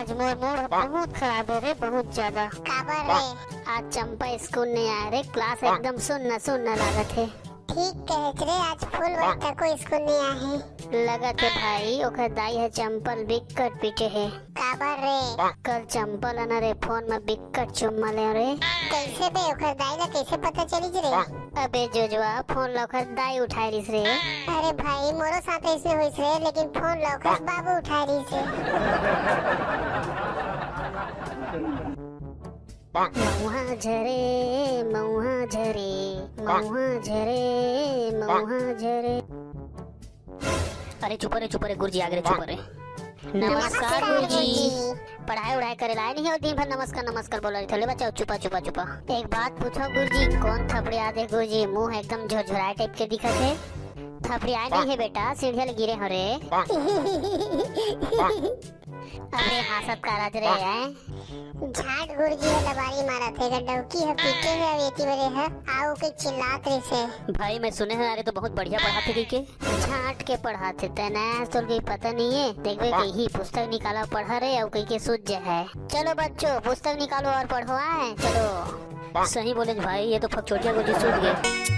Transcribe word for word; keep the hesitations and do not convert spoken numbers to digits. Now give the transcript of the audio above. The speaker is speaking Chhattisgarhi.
आज मोर मूड बहुत खराब हे रे, बहुत ज्यादा। काबर रे? आज चंपा स्कूल नहीं आए रे, क्लास एकदम सुन्न सुन्न लागत हे। ठीक कहे रे, आज फुल वर्ष तको स्कूल नहीं आए हे। लगत हे भाई, ओकर दाई ह चंपा ल बिक्कट पीटे हे। काबर रे? कल चंपा ल ना रे फोन में बिक्कट चुम्मा ले रे। कैसे बे? ओकर दाई ला कैसे पता चलिस रे? अबे जोजवा, फोन ला ओकर दाई उठाए रिस रे। अरे भाई, मोरो साथ ऐसे होइस रे, लेकिन फोन ला ओकर बाबू उठाए रिस रे। मऊहा झरे, मऊहा झरे, मऊहा झरे, मऊहा झरे। अरे चुप रे, चुप रे, गुरुजी आगे रे, चुप रे। नमस्कार गुरुजी। पढ़ाई उढ़ाई करे लाए नहीं हो, दिन भर नमस्कार नमस्कार बोला रही। ले बच्चा, चुपा चुपा चुपा। एक बात पूछो गुरुजी, कौन थपड़िया दे गुरुजी? मुंह एकदम झुरझुराए टाइप के दिखत हे। थपड़िया नहीं है बेटा, सीढ़िया ले गिरे हो रे। अबे हासत का राज रे हैं? झाट गुरुजी ह लबारी मारत हे, डौकी ह पीटे हे, अउ एती बरे ह आऊ के चिल्लात रहिसे। भाई मैं सुने हंव, अरे तो बहुत बढ़िया पढ़ाथे कहिके। झाट के पढ़ाथे, तैं नया हस, तोला कहीं पता नहीं है। देखबे कहीं पुस्तक निकाला, पढ़ा रे, अउ कहिके सूत जाए। चलो बच्चों, पुस्तक निकालो और पढ़ो, आए चलो। सही बोले भाई, ये तो फकचोटिया गुरुजी सूत गए।